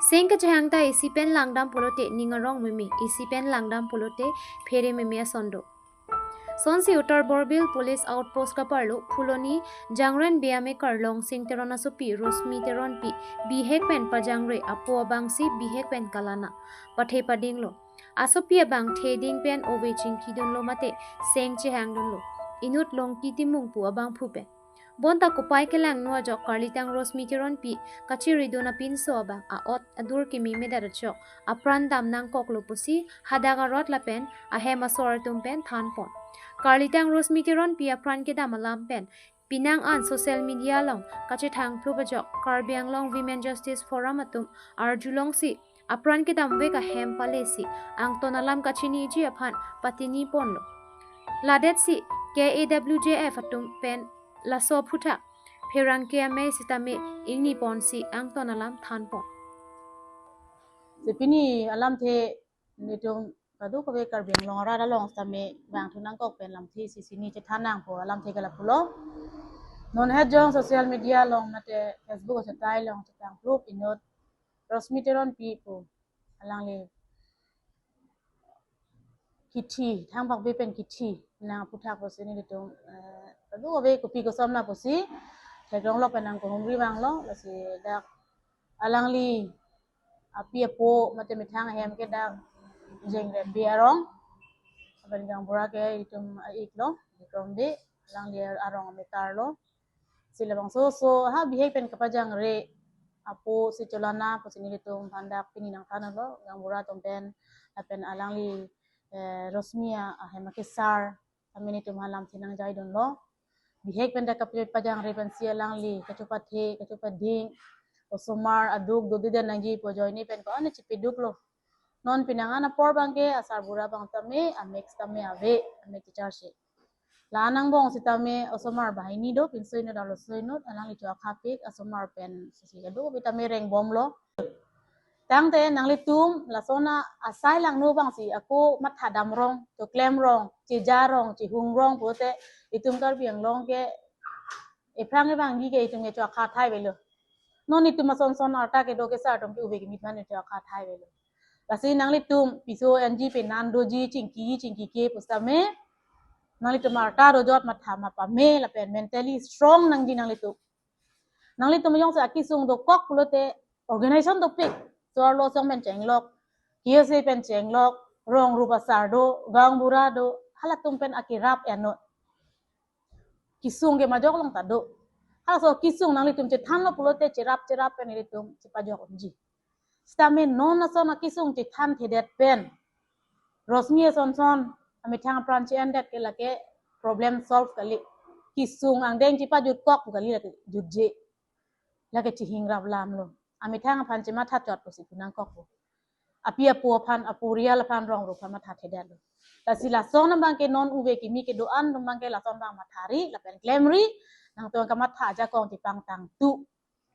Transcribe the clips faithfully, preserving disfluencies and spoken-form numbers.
Seng kachehang ta isi pen langdam pulote ning arong meme, isi pen langdam pulote phere meme ason do. Sonsi Uttar Borbil Police Outpost kaparlo Phuloni Jangren Beyame Karlong Sing Teron asopi Rosmi Teronpi bihek pen pajangre apo abangsi bihek pen kalana pathe padinglo. Asopi abang theding pen ove chingkidunlo mate seng chehangdunlo. Inut Longki Timung pu abangphu pen. Bonta kopai kelangno ajok karlitang Rosmi Teronpi kachiridun apinso abang a-ot adur keme medat ajok apran dam nangkoklo pusi hadak arot lapen ahem asor atum pen thanpon. Karlitang Rosmi Teronpi apran kedam alam pen penang an social media along kachethang phlup ajok Karbi Anglong Women Justice Forum atum arjulongsi apran kedam vek ahem palesi angton alam kachiniji aphan patini ponlo. Ladetsi K A W J F atum pen laso aphuthak pherangke amei sitame ingni ponsi angton alam thanpon. Si pini alamthe nelitum kadokave Karbi Anglong arat along sitame vangthu nangkok pen lamthe isi sini chethan nangpo alamthe ke lapulo. Non het jong social media along mate Facebook achetai along chetang phlup inut Rosmi Teronpi pu alangli kithi, thang pakbe pen kithi nang aphuthak pusi nelitum, eh, kadokave kopi koson na pusi theklonglok pen nangkohumri vanglo, lasi dak alangli api apo mate methang ahem ke dak Jengre Bey arong, lapen gaonbura ke itum a-iklo, Bikrom Bey, alangli arong amekarlo. Si labangso oso ha bihek pen kapajangre apo si cholana pusi nelitum aphan dak pini nangthanlo, gaonbura atum pen, lapen alangli, eh, Rosmi ahem akesar, amen itum aphan lamthe nangjaidunlo. Bihek pen dak kapajangre pensi alangli kachopathe, kachopading, osomar aduk dodeden nangji pu ajoine pen ko-an chipiduklo. Non penang an apor abangke asarbura abang tame, amek tame ave, amek teacher si. La angbong sitame osomar banghini do, pinso inut arloso inut, alangli cho akhapik, asomar pen sisi kadokave tame rengbomlo. Tangte nanglitum lason asai langno abangsi ako matha damrong, choklemrong, chejarong, chehungrong pulote itum Karbi Anglong ke ephrang ebangji ke itum ke cho akha thai avelo. Non itum ason son arta kedo kesar atum ke ove kimi aphan cho akha thai avelo. Lasi nanglitum piso enji penan doji chingki chingkike pusitame nanglitum arta dojot matha ma pame lapen mentally strong nangji nanglitum. Nanglitum jongsi akisung dokok pulote organization dopik. Arloso pen chenglok, K S A pen chenglok, rong rup asar do, gaonbura do, halatum pen akerap enut. Kisung ke majok along ta do. Halaso kisung nanglitum chethanlo pulote cherap cherap pen ilitum chepajok unji. Sitame non ason akisung chethanthedet pen Rosmi ason son amethang apran che-endet ke lake problem solve kali. Kisung angdeng chepajutkok pu kali, lake jutje. Lake chehingrap lamlo. Amethang aphan chematha chot pusi pu nangkokpo. Api apo aphan, apurial aphan, rong rup aphan mathathedetlo. Lasi lason abangke non ove kimi kedo-an atum abangke lason abang mathari lapen klemri, nangtum kamatha ajakong chepangtangtu.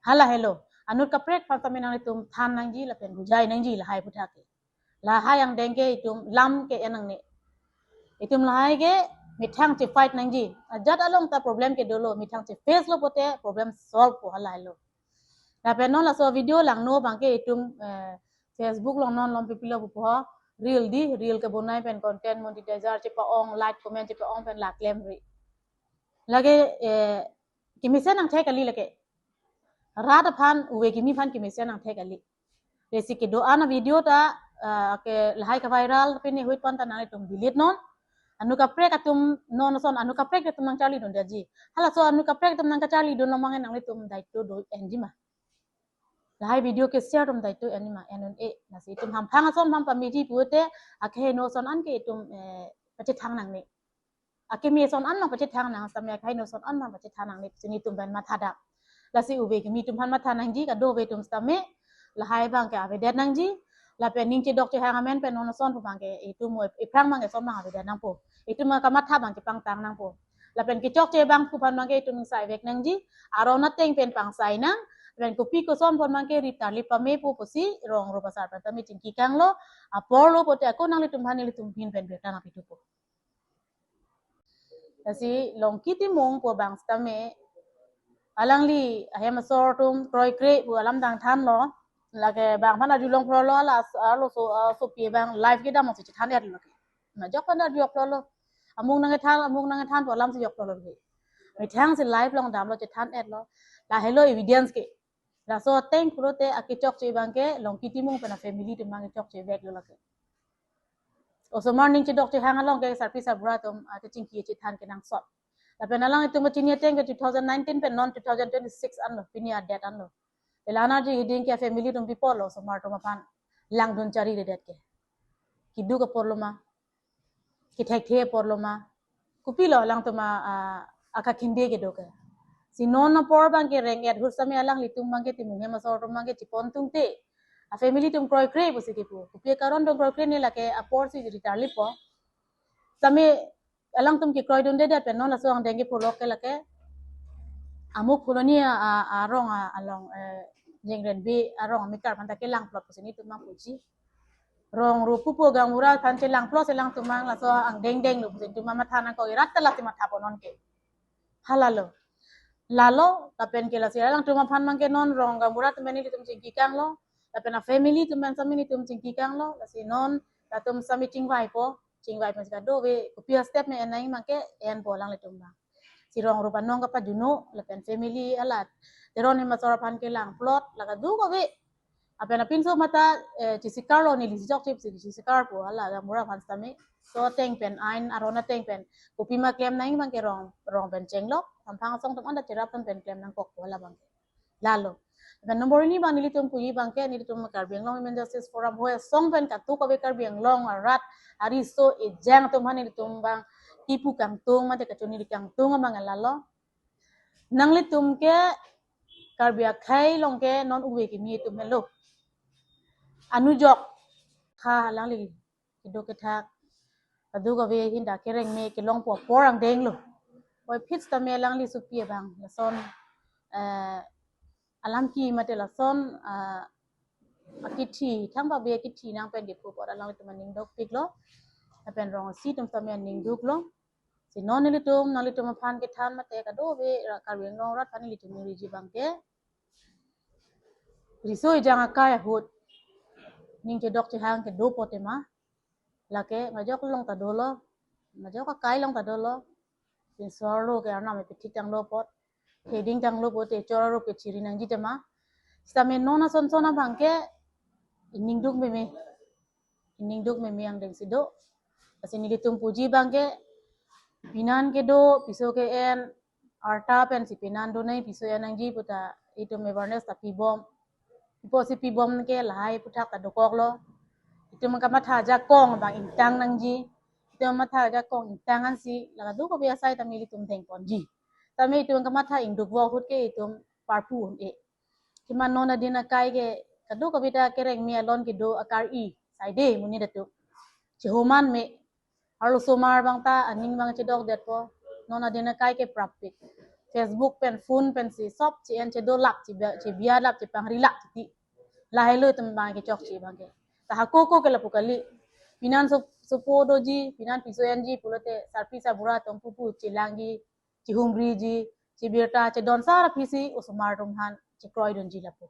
Hala helo. Anut kaprek aphan tame nanglitum than nangji lapen bujai nangji lahai aphuthak ke. Lahai angdeng ke itum lam ke-en nangne. Itum lahai ke methang chefight nangji. Ajat along ta problem ke dolo, methang cheface lo pulote problem solve po, hala helo. Lapen non laso video langno abangke itum, eh, Facebook along non lom pipilo pupo, reel di, reel kebonai pen content monetizer chepa-ong, like comment chepa-ong pen la klemri. Lake, eh, kemesen nangthek kali lake. Rat aphan, ove kimi aphan kemesen nangthek kali. Lasi kedo-an avideo ta, ah, ke lahai kaviral pini huit pon ta nanglitum delete non. Anut kaprek atum non ason anut kaprek atum nangcharlidun daji. Halaso anut kaprek atum nangkacharlidun lomang nanglitum daito do-enji ma. Lahai video ke share atum daito enji ma, en un-e. Lasi itum hamphang ason aphan pameji pulote akeheno ason an ke itum, eh, pachethang nangne. Akeme ason an abang pachethang nang sitame, akeheno ason an abang pachethang nangne pusi nelitum pen mathadam. Lasi ove kimi atum aphan matha nangji, kadokave atum sitame lahai abangke avedet nangji. Lapen ning chedok chehang amen pen non ason pu abangke itum ephrang abangke ason abang avedet nangpo. Itum akamatha abang chepangtang nangpo. Lapen kechokche abangphu aphan abangke itum ingsai vek nangji. Aron ateng pen pangsai nang. Lapen kopi koson aphan abangke rit tarlip pamepo pusi rong rup asar aphan tame chingki kanglo. Apor lo pulote ako nanglitum aphan nelitum ahin pen birta nangpithupo. Lasi Longki Timung pu abang sitame alangli ahem asor atum kroikre pu alam dang thanlo. Lake bang aphan arjulong phrolo, la as-, arloso, ah, sopi abang live kedam si chethan-etlo ke. Majok aphan arju-ok phrolo. Amung nangkethan, amung nangkethan pu alam si joklo ke. Methang si live along damlo, chethan-etlo. Lahelo evidence ke. Laso ateng pulote akechokche abang ke Longki Timung pen afamily atum abang kechokche veklo lake. Osomar ning chedok chehang along ke sarpi sarbura atum, ah, kachingki chethan kenangsot. Lapen alanglitum kachini ateng ke two thousand nineteen pen non two thousand twenty-six anlo, pini a-date anlo. Te la-an arje hiding ke family atum pi apotlo osomar atum aphan langdun chariredet ke. Keduk apotlo ma, kethekthe apotlo ma. Kopilo alangtum a, ah, akakhinde kedo ke. Si non apor abang ke reng-et ahut sitame alanglitum abang ke Timung hem asor atum abang ke chepon tungte, afamily atum kroikre pusi kipu. Kopi akaron atum kroikre ne, lake apor si ritarlipo. Sitame alangtum kekroidundedet pen non laso angdeng ke pulok ke lake Amuk Phuloni a, a, arong a, along, eh, Jengrenbi arong amekar aphanta kelangplot pusi nelitum abang puji. Rong rup pupo, gaonbura aphan chelangplot si alangtum abang laso angdeng denglo pusi nelitum abang matha nangkok, irat ta lasi matha pon non ke. Halalo. Lalo, lapen ke lasi alangtum aphan abang ke non rong gaonbura atum pen nelitum chingki kanglo, lapen afamily atum pen sitame nelitum chingki kanglo, lasi non latum sitame chingvaipo, chingvai pen si kadokave kopi a-step me en nangji abang ke enpo alanglitum abang. Si rong rup anong kapajuno, lapen family alat Teron hem asor aphan kelangplot, la kadokave. Lapen apinso matha, eh, chisikarlo, neli si chokche pusi chisikarpo, hala gaonbura aphan sitame. So ateng pen, ain aron ateng pen kopi ma klem nangji abang ke rong, rong pen chenglok, samphang asong atum anta cherap atum pen klem nangkokpo hala abang ke. Lalo. Lapen number hini abang nelitum puji abang ke, nelitum Karbi Anglong Women Justice Forum ahoi asong pen kadokave Karbi Anglong arat ariso ejang atum aphan nelitum abang kipu kangtung mate kachoniri kangtung abang lalo. Nanglitum ke Karbi akhei along ke non uve kimi atum henlo. Anujok ha alangli kedo kethak, kadokave ahin ta kereng me kelongpo apor angdenglo. Puvoiphit sitame alangli sopi abang lason, eh, alam ki mate lason, ah, akithi, thangba be akithi nang pen kipu apot alanglitum aning dukpiklo. Lapen rong isi atum sitame aning duklo. Si non nelitum, nanglitum aphan kethan mate kadokave ra-, Karbi Anglong arat aphan nelitum ningriji abang ke, riso ejang akai ahut ning chedok chehang kedo apot tema, lake majok along ta dolo, majok akai along ta dolo. Pinso arlo ke arnam epithik tanglo apot, theding tanglo apot, te chor arup ke chiri nangji tema. Sitame non ason son abang ke ining duk meme, ining duk meme angdeng si do. Lasi nelitum puji abang ke, penan kedo, piso ke-en, arta pensi penan do nai, piso en nangji pu ta itum awareness ta pibom. Ipo si pibom ke lahai aphuthak ta dokoklo. Itum kamatha ajakong abang ingtang nangji. Itum kamatha ajakong ingtang ansi la kadokave asai ta nelitum dengponji. Sitame itum kamatha ingduk vo ahut ke itum parpu un-e. Kima non adin akai ke kadokave ta kereng me alon kedo akar-i saide monit atum. Chehoman me, arlosomar abang ta aning abang chedokdetpo. Non adin akai ke prapik. Facebook pen, phone pensi sop che-en, chedolap, chebia, chebialap, chepangrilap titi. Lahelo itum abang kechokche abang ke. Ta hako ako ke lapu kali. Penan so, sopo doji, penan piso enji pulote sarpi sarbura atum pupu chelangji, chehumriji, chebirta, chedon sar aphisi osomar atum aphan chekroidunji lapu.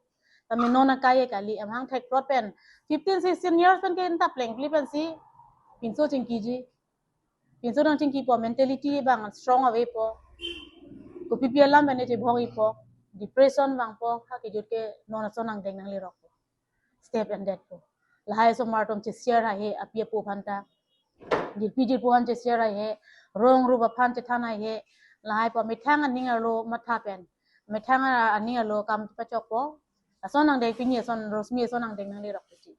Tame non akai kali, amahang thekprot pen fifteen sixteen years pen ke anta plengpli pensi pinso chingkiji. Pinso nangchingkipo, mentality abang strong avepo. Kopipi alam pen chebhong-ipo, depression vangpo, ha kejut ke non ason angdeng nanglerokpo. Step endetpo. Lahai osomar atum che-share haihe, api apo aphan ta. Jirpi jirpo aphan che-share haihe, rong rup aphan chethan haihe. Lahaipo methang aning arlo matha pen, methang aning arlo kam pachokpo. Ason angdeng, pini ason, Rosmi ason angdeng nanglerok puji.